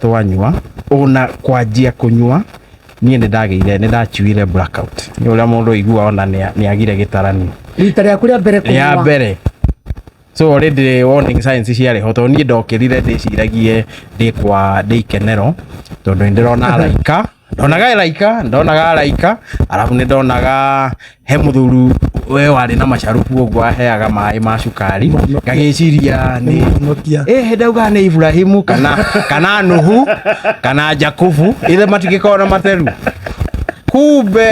Twanyua ona kwanjia kũnyua, niĩ nĩ ndagĩire, nĩ ndachuire blackout, nĩ ũrĩa mũndũ aigua ona nĩ agire gĩtaranio. Rita rĩaku rĩa mbere rĩa kũnyua? Mbere. So already warning signs ciarĩ ho, tondũ niĩ ndokĩrire ndĩciragie ndĩ kwa ndĩ ikenero, tondũ nĩ ndĩrona araika, ndonaga araika, ndonaga araika, arabu nĩ ndonaga he mũthuri we warĩ na macarubu ũguo aheaga maĩ ma cukari, ngagĩciria nĩ Mũhonokia. Ndauga nĩ Ibrahimu kana Nuhu kana Jakubu, ithe matingĩkorwo na materu. Kumbe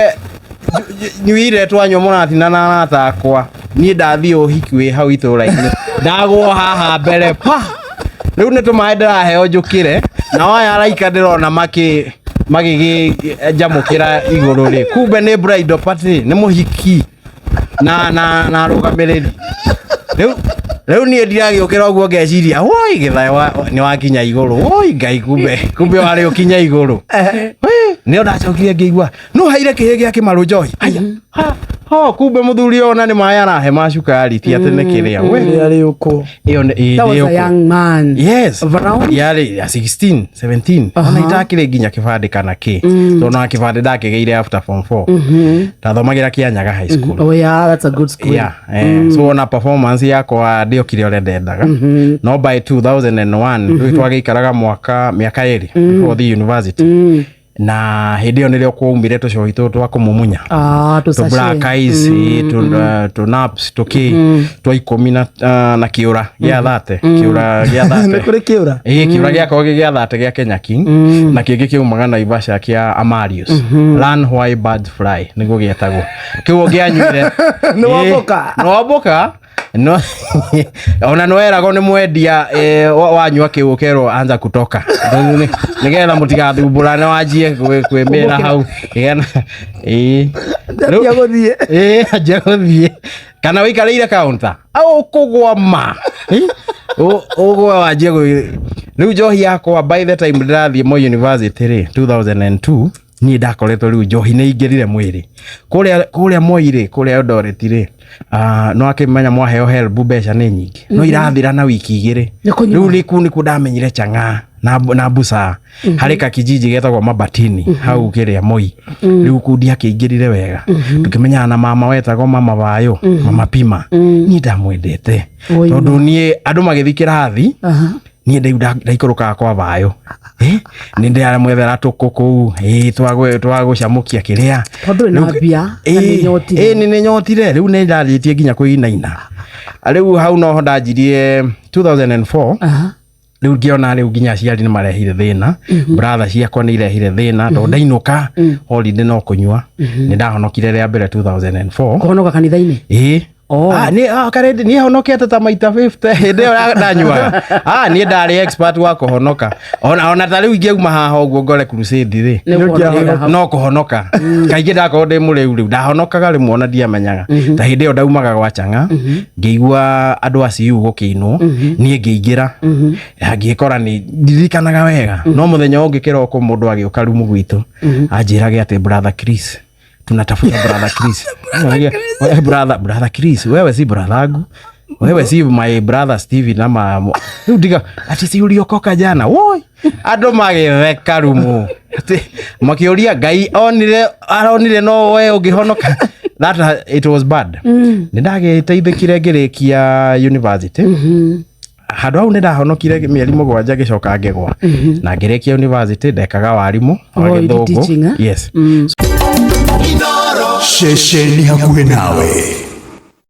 nyuire, twanyua mũratina na arata akwa, niĩ ndathiĩ ũhiki wĩ hau itũra-inĩ, ndagwo haha mbere pa. Rĩu nĩ tũmaĩ ndĩraheo njũkĩre, nao aya araika ndĩrona makĩ magĩgĩnjamũkĩra igũrũ rĩ, kumbe nĩ bridal party, nĩ mũhiki na arũgamĩrĩri. Rĩu niĩ ndiragĩũkĩra ũguo, ngeciria, woi, gĩthayo nĩ wakinya igũrũ, woi Ngai, kumbe warĩ ũkinya igũrũ. Nĩo ndacokire ngĩigua no haire kĩhĩ gĩa kĩmarũ njohi. Aya, ha ho, kumbe mũthuri ona nĩ maĩ arahe ma cukari, ti atĩ nĩ kĩrĩa we. Rĩrĩa rĩũkwo. Ĩyo nĩ ĩ, That was nĩ a ũkũ. young man. Yes. Of around? Yarĩ ya 16, 17. Ona itakĩrĩ nginya kĩbandĩ kana kĩ, tondũ na kĩbandĩ ndakĩgĩire after form 4. Ndathomagĩra Kĩanyaga High School. Oh yeah, that's a good school. Yeah, so ona performance yakwa ndiokire ũrĩa ndendaga, no by 2001 rĩu twagĩikaraga mwaka mĩaka 2 before the university, na hĩndĩ ĩyo nĩrĩo kwaumire tũcohi tũtũ twa kũmumunya. Ah, tũ tũ Black Eyes, tũ naps, tũkĩ twa 10 na kĩũra gĩa 30, kĩũra gĩa Nĩ 30. kũrĩ kĩũra. Ĩĩ, kĩũra gĩakorwo gĩ gĩa 30 gĩa Kenya King, na kĩngĩ kĩaumaga Naivasha kĩa Amarius, Learn Why Birds Fly nĩguo gĩetagwo. Kĩu ũngĩanyuire Nĩ wambũka. Nĩ wambũka. No ona nĩ weragwo nĩ mwendia, wanyua kĩu ũkerwo anza kutoka nĩgetha mũtigathumbũrane, wanjie kwĩmĩra hau. Ĩĩ. Ambia gũthiĩ. Ĩĩ, anjia gũthiĩ kana wĩikarĩire counter au ũkũgwa ma. Ĩ? Ũgwe wanjie rĩu njohi yakwa, by the time ndĩrathiĩ Moi University rĩ, 2002, niĩ ndakoretwo rĩu njohi nĩ ingĩrire mwĩrĩ kũrĩa Moi rĩ, kũrĩa Eldoret rĩ. Ah, no akĩmenya mwaheo HELB mbeca nĩ nyingĩ, no irathira na wiki 2. Nĩ kũnyua. Rĩu nĩku nĩkuo ndamenyire chang'aa na busaa harĩ kakijiji getagwo Mabatini hau kĩrĩa Moi. Rĩu kuu ndiakĩingĩrire wega, tukĩmenyana na mama wetagwo Mama Vayo, Mama Pima. Niĩ ndamwendete Oi, tondũ niĩ andũ magĩthiĩ kĩrathi, niĩ rĩu ndaikũrũkaga kwa Vayo. Nĩ ndĩramwethera tũkũ kũu, twagũcamũkia kĩrĩa. Tondũ wĩna mbia, na nĩ nyotire. Ĩ, nĩ nyotire. Rĩu nĩ ndanjĩtie nginya kũinaina. Rĩu hau noho ndanjirie 2004. Rĩu ngĩona rĩu nginya aciari nĩ marehire thĩna, brother ciakwa nĩ irehire thĩna, tondũ ndainũka holiday no kũnyua. Nĩ ndahonokire rĩa mbere 2004. Kũhonoka kanitha-inĩ? Ĩĩ. Oh. Ah, niĩ karĩndĩ niĩ honokete ta maita 50 hĩndĩ ĩyo ndanyuaga. Ah, niĩ ndarĩ expert wa kũhonoka. Ona ta rĩu ingĩauma haha ũguo ngore crusade rĩ, Nĩ ũkũhonokera hau. no kũhonoka. Kaingĩ ndakorwo ndĩ mũrĩu, rĩu ndahonokaga rĩmwe ona ndiamenyaga. Ta hĩndĩ ĩyo ndaumaga gwa chang'a, ngĩigua andũ a CU gũkĩinwo, niĩ ngĩingĩra, ngĩkora nĩ ndirikanaga wega, no mũthenya ũngĩ kĩroko mũndũ agĩũka rumu gwitũ anjĩrage atĩ, "Brother Chris, tunatafuta Brother Chris." Brother Chris, wewe si brother yangu, wewe si my brother Steven ama rĩu ndiga ati si uliokoka jana? Woi, andũ magĩtheka rumu atĩ makĩũria Ngai onire aronire no we ũngĩhonoka. That it was bad. Nĩ ndagĩteithĩkire ngĩrĩkia university. Handũ hau nĩ ndahonokire mĩeri 7, ngĩcoka ngĩgwa na ngĩrĩkia university. Ndekaga warimũ wa Oh, you did Gĩthũngũ. teaching, eh? Yes. Ceceni hakuhĩ nawe.